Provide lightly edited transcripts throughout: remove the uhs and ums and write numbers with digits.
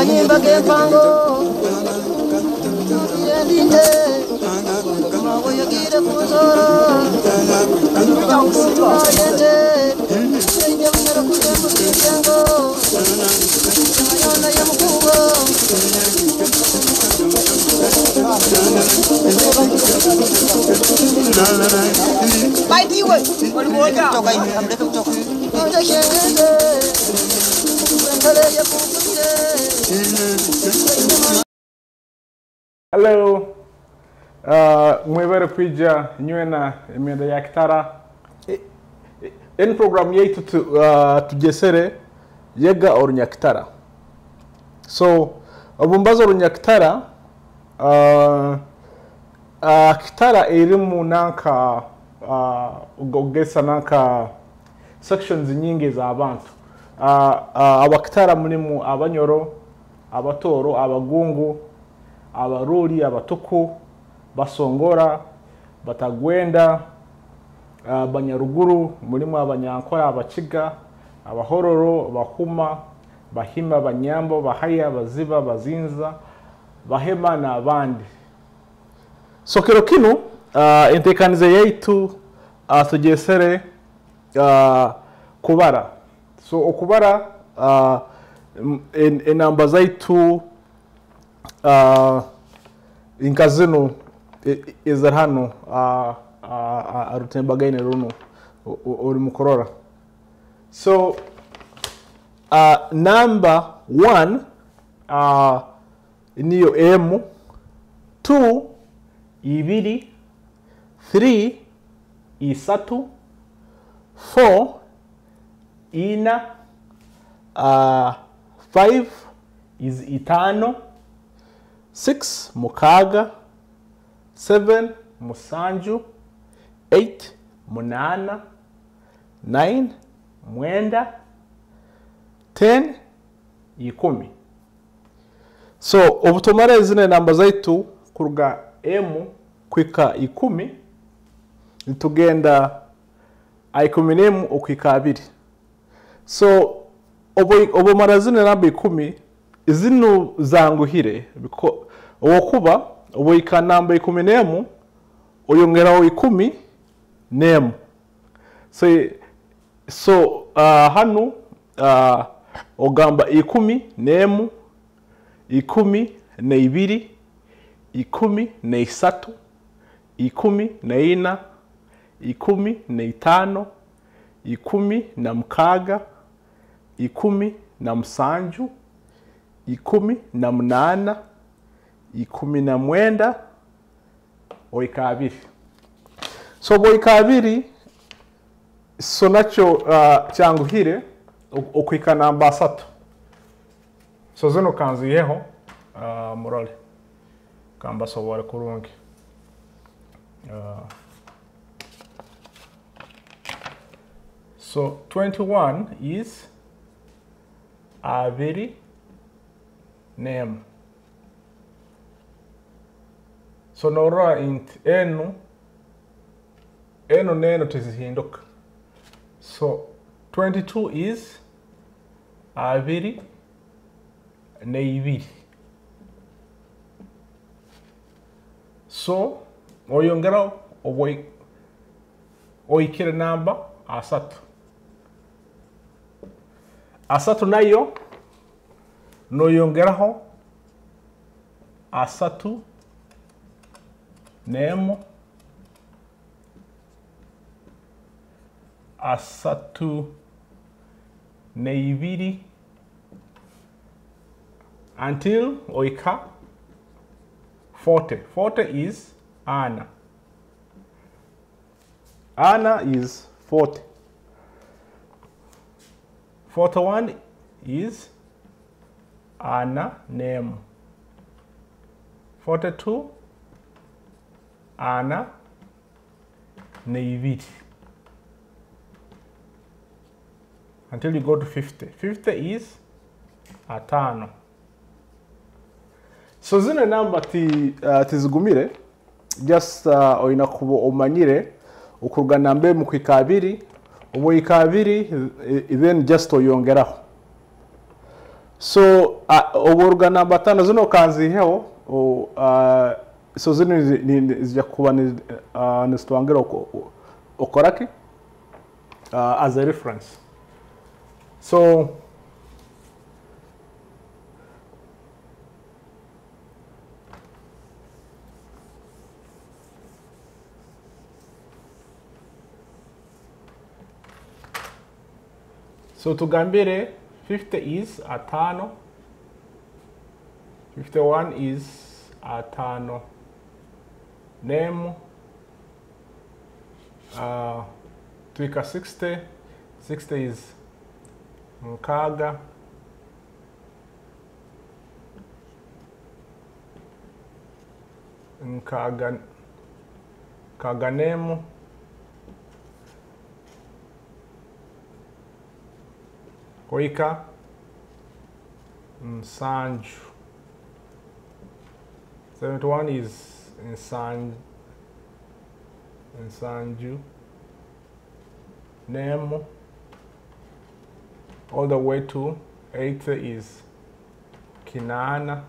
Kanyimba k'empango endinde mawoyogire ku nsoro ayende enyebunyero kuyemukirengo ayona yemukubo. Hello, mwebere kwija nywena emyenda ya kitara. In program yaitu tugesere yega orunyakitara. So obumbazo orunyakitara, kitara erimu nanka ogesa nanka sections nyingi z'abantu. Abakitara mulimu abanyoro, abatoro, abagungu, abaruli, abatuku, basongora, batagwenda, banyaruguru, mulimu abanyankora, abakiga, abahororo, abahuma, bahima, banyambo, bahaya, baziba, bazinza, bahema n'abandi. So kiro kinu entekanize yaitu tugesere kubara. So okubara enamba zaitu nka zinu eziri hano arutembagaine runo ori mukurora. So number 1 niyo M, 2 ibiri, 3 isatu, 4 ina, 5 is itano, 6 mukaga, 7 musanju, 8 munana, 9 mwenda, 10 ikumi. So obutumara zine namba zaitu kuruga M kwika ikumi, nitugenda ikumi n'emu okwika abiri. So obumara zine namba ikumi zinu zanguhire owokuba oboika namba ikumi n'emu oyongeraho ikumi n'emu. So hanu ogamba ikumi n'emu, ikumi n'ibiri, ikumi n'isatu, ikumi n'ina, ikumi n'itano, ikumi na mukaga, ikumi na musanju, ikumi na munana, ikumi na mwenda, oika abiri. So boika abiri, so nakyo kyanguhire okwika namba asatu. So zino kanziyeho murole kambasobore kurungi. So 21 is abiri n'emu. So norora inti enu enu n'enu tizihinduka. So 22 is abiri n'ibiri. So oyongeraho oikire namba asatu. Asatu nayo noyongeraho asatu n'emu, asatu n'ibiri until oika 40. 40 is ana. Ana is 40. 41 is ana n'emu. 42 ana n'ibiri. Until you go to 50. 50 is atano. So zino namba tizigumire, just oyina kuba omanyire okuruga namba emu kwika abiri, oba oika abiri then just oyongeraho. So oburuga namba 5 zino kanziheho so zino zijja kuba nizitwangira okoraki as a reference. So tugambire 50 is atano, 51 is atano, name twika 60, 60 is nkaga, nkaga, nkaga name, Koika Nsanju. 71 is Nsanju. Name all the way to 80 is Kinana.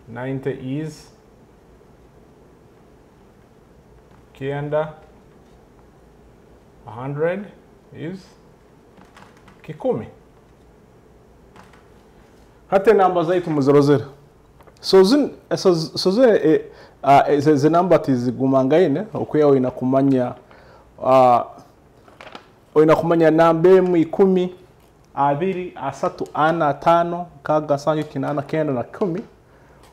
90 is Kienda. 100 is Kikumi. Hata namba zaitu muzirozera. So zin so namba tizigumangaine okuya oyina kumanya namba emu 10 2 3 4 5 6 7 8 9 na 10.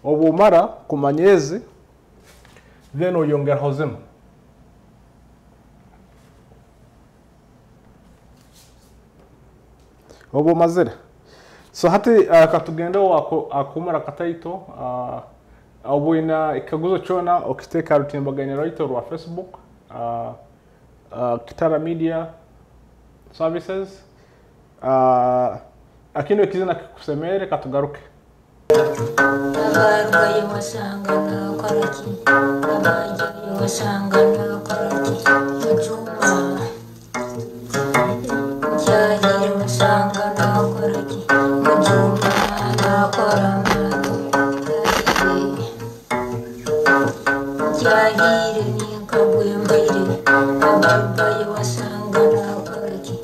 Obumara kumanya ezi then oyongeraho zino. Obu mazire. So hati katugende akumara kataito obuina ikaguzo chona okiteka rutimbaganya rwaito rwa Facebook Kitara Media Services akino ekizina kikusemere katugaruke. Abarwayi wasanga nakoraki, abangi wasanga nakoraki, mujuma njahiri wasanga nakoraki, mujuma nakora njahiri ninkabwembaire, abarwayi wasanga nakoraki,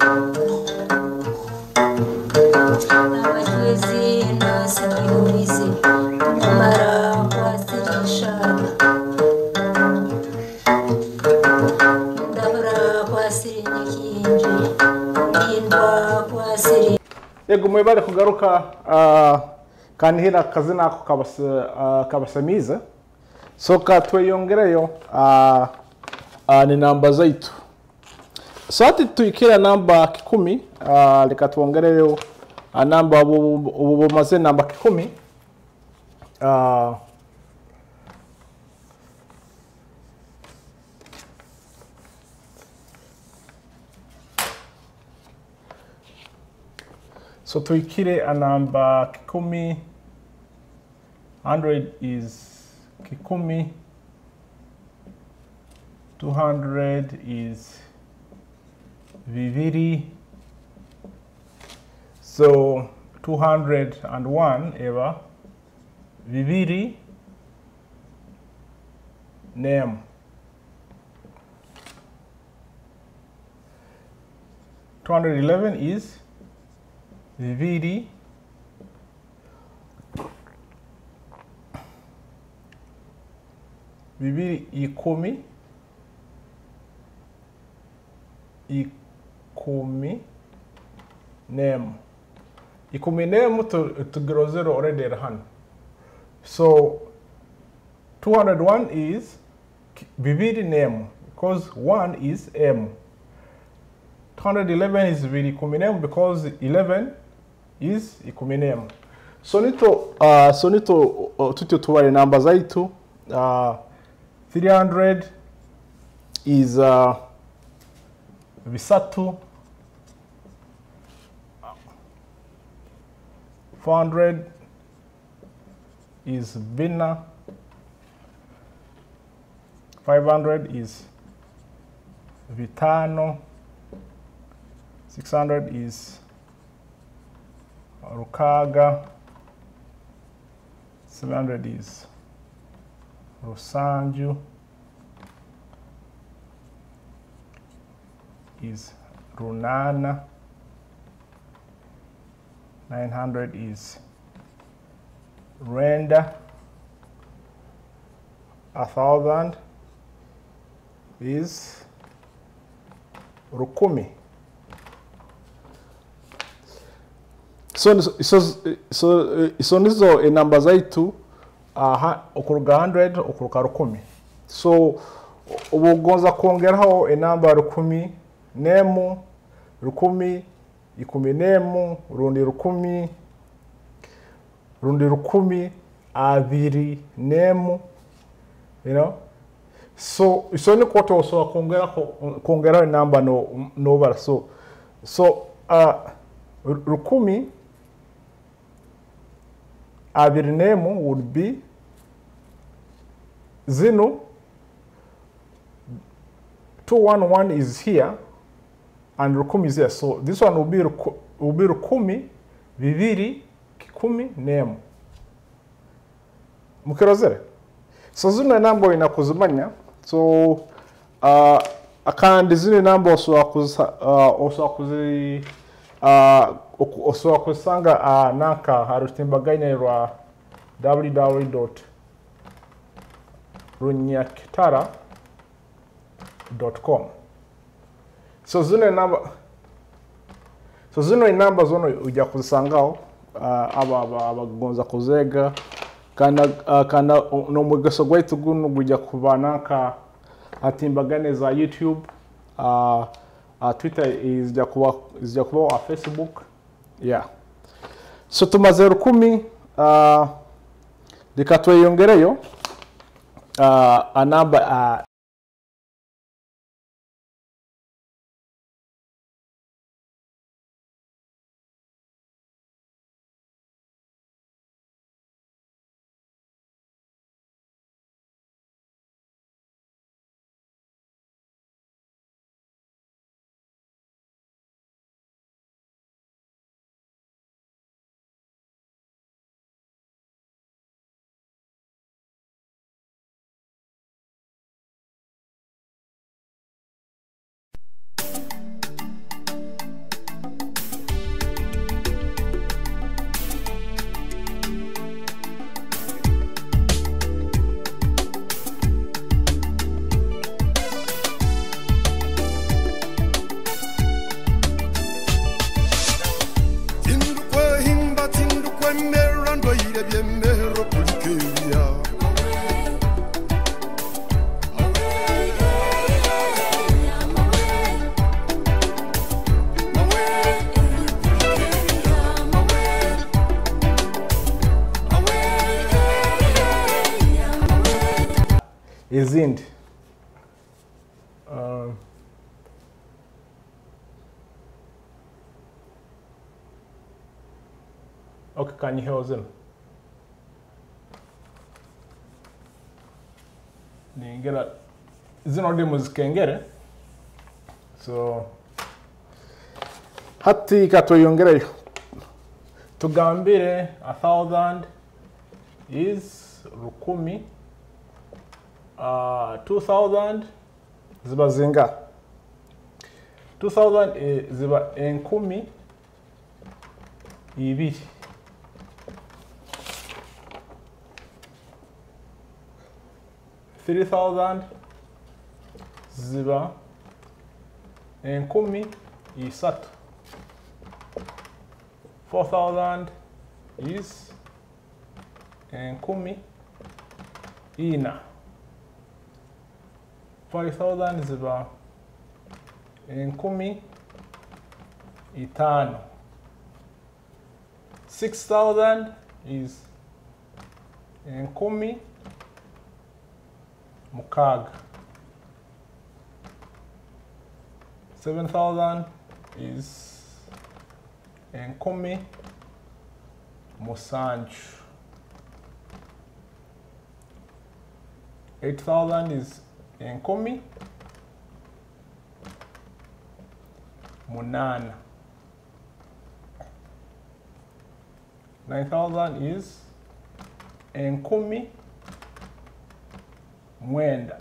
abajwezi nasigihumize, namara kwasirisha, ndabura kwasirinyinji, ndindwa kwasiri. Yego mwebale kugaruka kanihira kazina ako kabasamiza. So katweyongereyo ni namba zaitu. So hati tuikira namba 10 leka tuongereyo namba obumaze namba 10 so tuikire a namba 10. 100 is 10, 200 is 2. So 201 eva 2 name. 211 is 2 2 10 10 name. 10 name to 0 already at hand. So 201 is 2 name because 1 is M. 211 is 2 name because 11 is 10 name. So nito tutyo tubare namba zaitu. 300 is 3. 400 is 4. 500 is 5. 600 is Rukaga. 700 is Rusanju. Is Runana. 900 is Renda. 1,000 is Rukumi. So nizo enamba zaitu okuruga 100 okuruka rukumi. So obugonza kwongeraho enamba rukumi nemu, rukumi ikumi nemu, rundi rukumi, rundi rukumi abiri nemu, you know. So niko tosobola kwongeraho enamba nobara. So rukumi abiri nemu would be zino 211 is here and rukumi is here. So this one will be rukumi bibiri kikumi nemu. Mukirozere. So zino enamba oyina kuzimanya. So kandi zino enamba osobola kuzisanga nanka harutimbagaine rwa www.runyakitara.com. So zino enamba zono ujja kuzisangaho abagonza kuzega kana n'omwegeso gwaitu guno gujja kuba nanka atimbagane za YouTube, Twitter izija kuba wa Facebook. Yeah. So tumaze rukumi, reka tweyongereyo anamba izindi. Okay, kanyiheho zino ningera zino ndimu zikengere. So hati katweyongereyo tugambire 1,000 is rukumi, 2,000 ziba zinga 2,000 ziba enkumi ibiri. 3,000 ziba enkumi isatu. 4,000 is enkumi ina. 5,000 ziba enkumi itano. 6,000 is enkumi mukaga. 7,000 is enkumi musanju. 8,000 is enkumi munana. 9,000 is enkumi mwenda.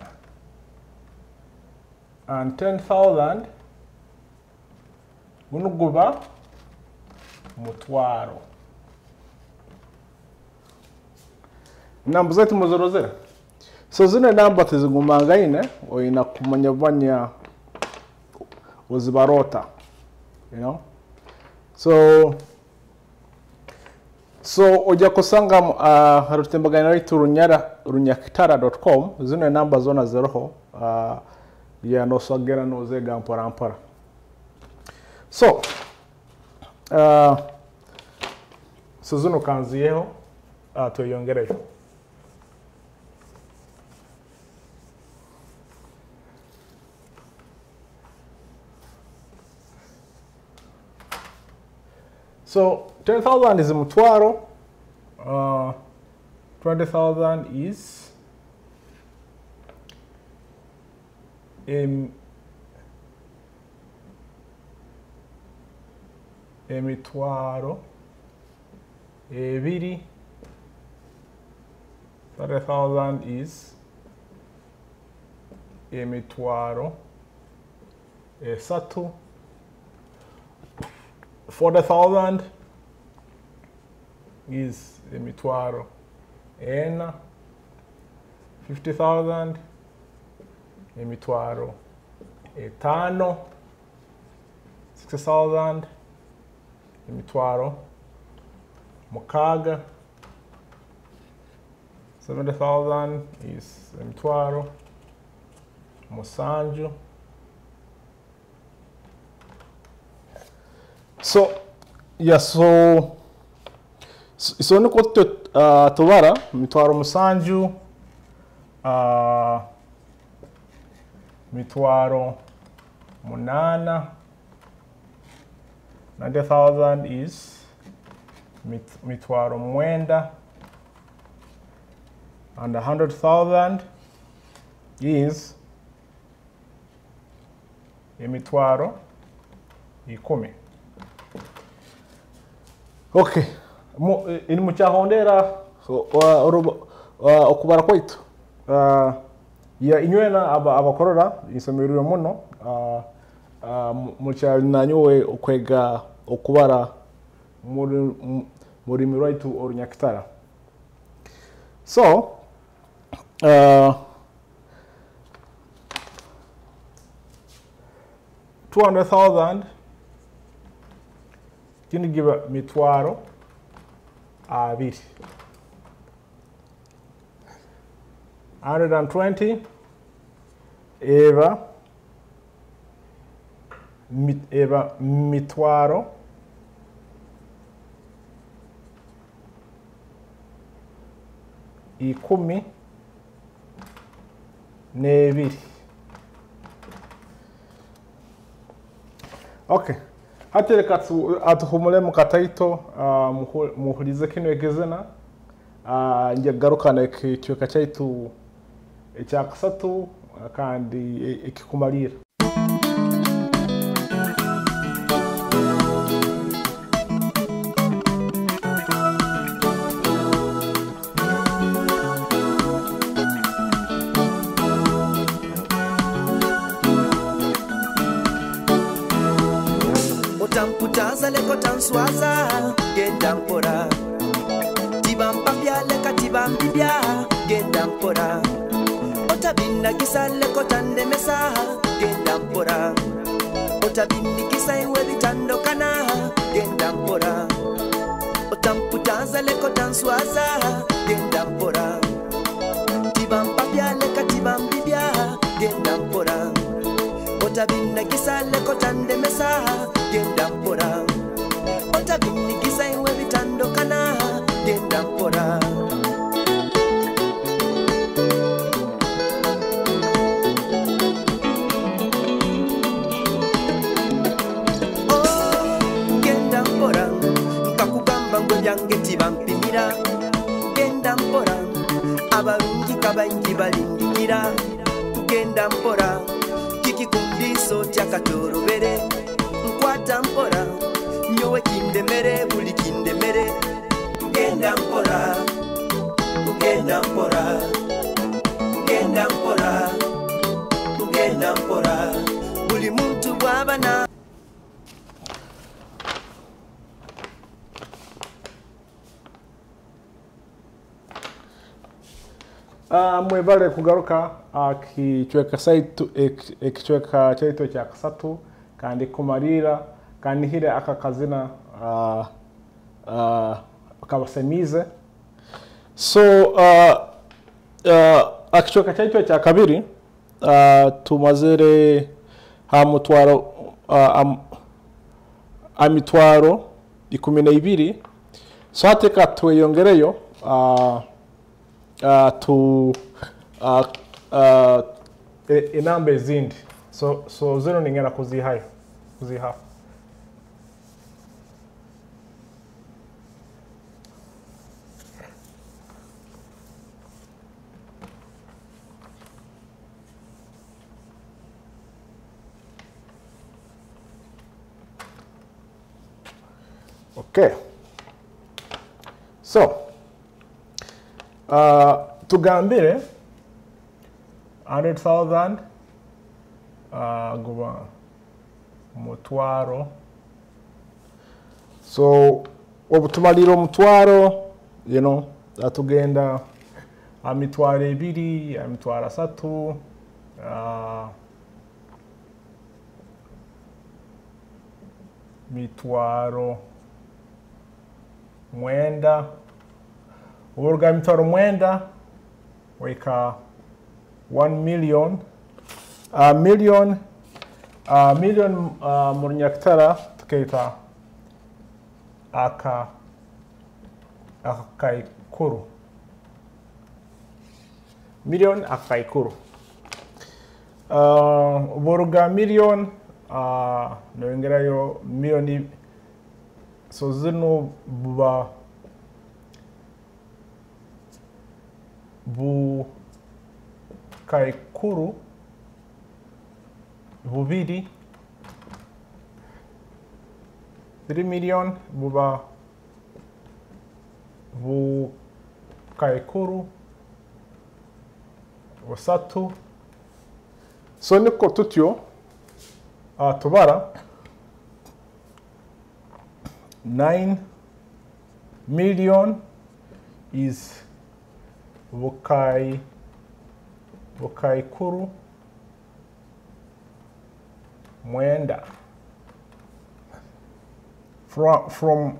And 10,000 guno guba mutwaro. Namba zaitu muzorozera. So zino namba tizigumangaine oyina kumanya banya ozibarota, you know. So ojja kusanga harutembagana raitu runyakitara.com zino namba zona zeroho ya nosagera nozega mpora mpora. So so zino kanziyeho tuyongereyo. So 10,000 is mutwaro, 20,000 is emitwaro ebiri. 30,000 is emitwaro esatu. 40,000 is emitwaro ena. 50,000 emitwaro etano. 60,000 emitwaro mukaga. 70,000 is emitwaro musanju. So yeah, so niko tubara mitwaro musanju, mitwaro munana. 90,000 is mitwaro mwenda, and 100,000 is emitwaro ikumi. Okay, ini muchahondera okubara kwaitu. Ya inywena abakorora insomerero muno mucyalinanyowe okwega okubara murimi rwaitu orunyakitara. So 200,000 kini giba mitwaro abiri. 120 eba mitwaro ikumi n'ebiri. Okay. Hati reka atuhumule mu kataito, muhulize kino ekizina, njagarukana ekicweka kyaitu ekyakasatu kandi ekikumalira. Utamputaza leko tanswaza genda mpora, tibampapya leka tibambibya genda mpora, otabinagisa leko tandemesa genda mpora, otabindigisa iwe bitandokana genda mpora, otamputaza leko tanswaza genda mpora, tibampapya leka tibambibya genda mpora, otabinagisa leko tandemesa genda mpora, otabindigisa iwe bitandokana genda mpora. Oh, genda mpora, nkakugamba ngo byange tibampimira, genda mpora, abarungi kabangi balindikira, genda mpora, kikikundiso kyakatorobere, nkwata mpora, nyowe kindemere buli kindemere. Mwebale kugaruka kichweka saitu ekichweka kyaitu ekya kasatu kandi kumalira kandi hire aka kazina kabasemize. So akichweka kyaitu ekya kabiri tumazire ha mutwaro amitwaro 12. So hateka tweyongereyo tu enamba ezindi. So zino ningenda kuzihayo kuziha. Okay. So tugambire 100,000 guba mutwaro. So obutumalira omutwaro, you know, atugenda amitwaro 2, amitwaro 3, mitwaro 9. Oburuga mitwaro 9 weka 1 million. Million mu Runyakitara tukeita akakaikuru. Million akakaikuru. Oburuga million noyongerayo millioni. So zino buba bukaikuru bubiri, 3 million buba bukaikuru busatu. So niko tutyo tubara 9 million is bukaikuru 9. From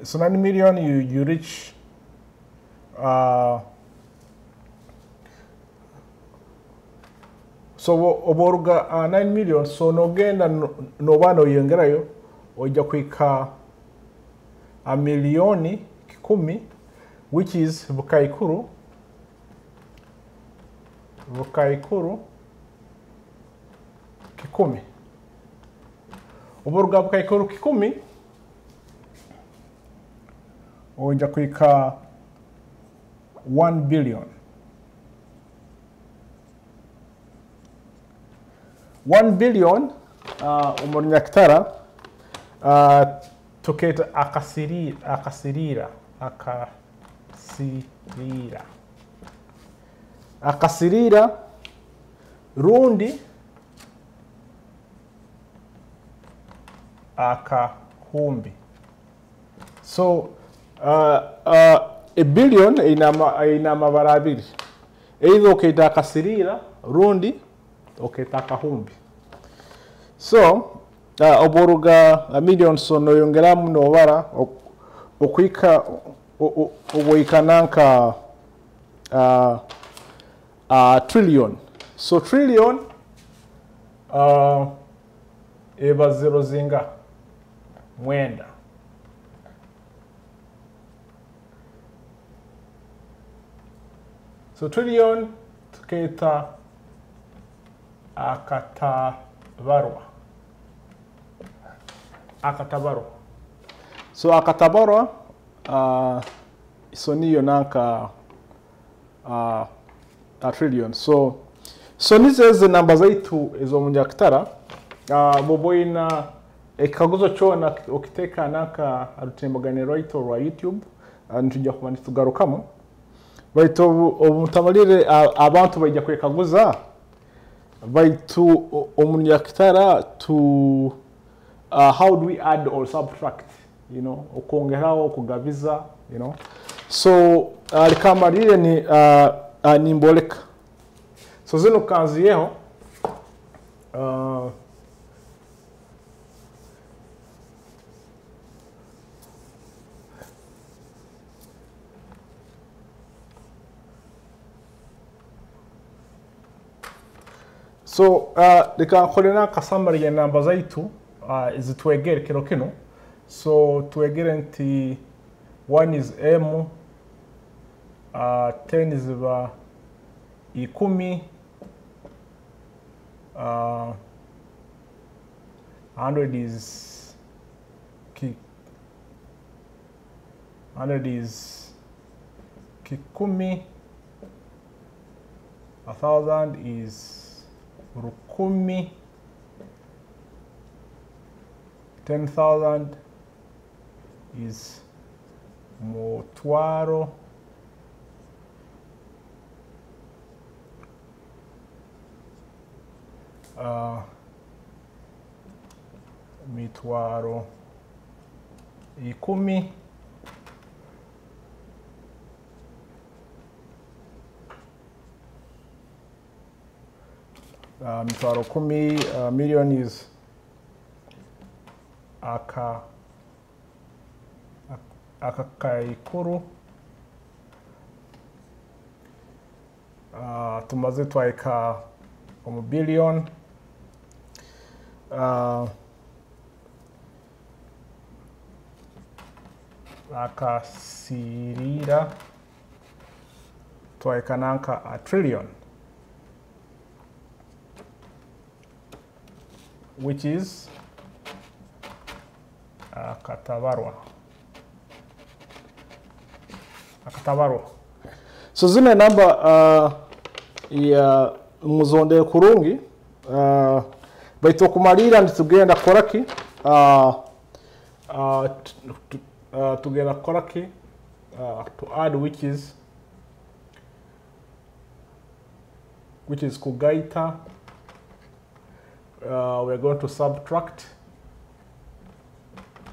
so 9 million you reach so oboruga 9 million. So nogenda noba noyongerayo ojja kuika a milioni 10, which is bukaikuru 10. Oburuga bukaikuru 10 ojja kuika 1 billion. 1 billion omu Runyakitara tukeeta akasirira. Rundi akahumbi. So a billion ina amabara abiri. Either okeita akasirira rundi okeita akahumbi. So oburuga a million, so noyongeramu nobara okwika oboikananka trillion. So trillion eba zero zinga 9. So trillion tukeita akatabarwa. So akatabarwa so niyo nanka a trillion. So nizo ezi namba zaitu ez'omunyakitara. Boboina ekikaguzo kyona okiteeka nanka arutembaganiro rwaitu rwa YouTube, nitujja kuba nitugarukamu. Baitu obutamalire abantu baija kwekaguza baitu omunyakitara to how do we add or subtract, you know, okwongeraho okugabiza, you know. So likamalire ni nimboleka. So zino kanziyeho so reka nkore n'akasamari enamba zaitu zitwegere kiro kino. So twegere nti 1 is M, 10 ziba 10, 100 is ki, 100 is kikumi, 1000 is rukumi, 10,000 is mutwaro, mitwaro 10, mitwaro 10, million is akakaikuru. Tumaze twaika omu billion. Akasirira twaika nanka a trillion, which is akatabarwa. Akatabarwa. So zino namba ya muzonde kurungi baitu okumalira nitugenda kukoraki tugenda kukoraki to add, which is kugaita. We're going to subtract.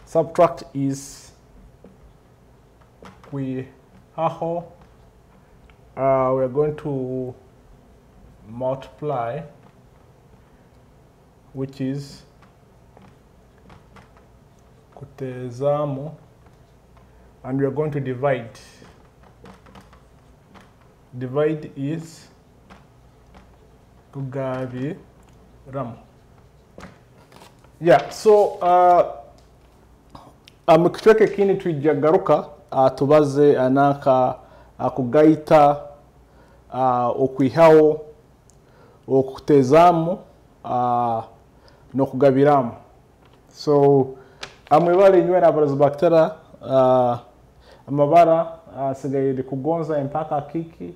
Subtract is kwihaho. We're going to multiply, which is kutezamo, and we're going to divide. Divide is kugabiramo. Yeah, so mu kicweka ekindi twija garuka tubaze ananka kugaita, okwihaho, okutezamu, n'okugabiramu. So amwebale inywera abarazi bakitera amabara asigaye kugonza empaka kiki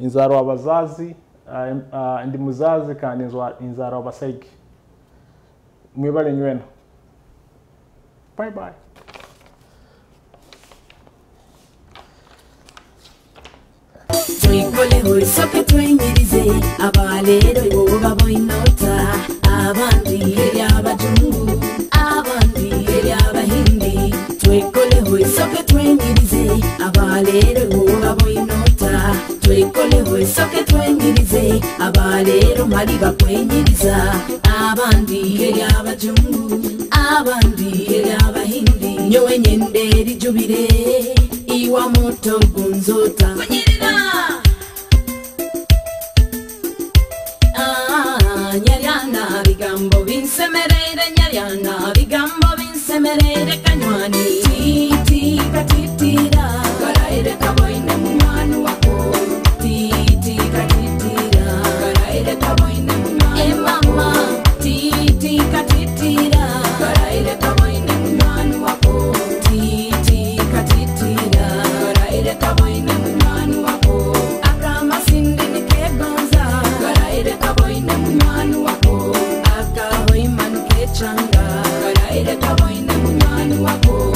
inzaro abazazi ndi muzazi kandi inzaro abasaigi. Mwebale inywena. Bye bye. Twikole hoisoke twenyirize abalero bo baboinota abandi eri abajungu abandi eri abahindi. Twikole hoisoke twenyirize abalero bo baboinota. Twikole hoisoke twenyirize abalero mali bakwenyiriza abandi eri abajungu abandi eri abahindi. Nyowe nyende rijubire iwa moto gunzota. Nyariana bigambo binsemerere, nyariana bigambo binsemerere kanywani. Titi katitira karaire kaboine mumanu wako. Titi katitira karaire kaboine mumanu. E mama titi katitira karaire kaboine mumanu wako. Titi katitira karaire kaboine mumanu wako. Akamasindi nikegonza karaire kaboine mumanu wako. Akahoimanu kechanga karaire kaboine mumanu wako.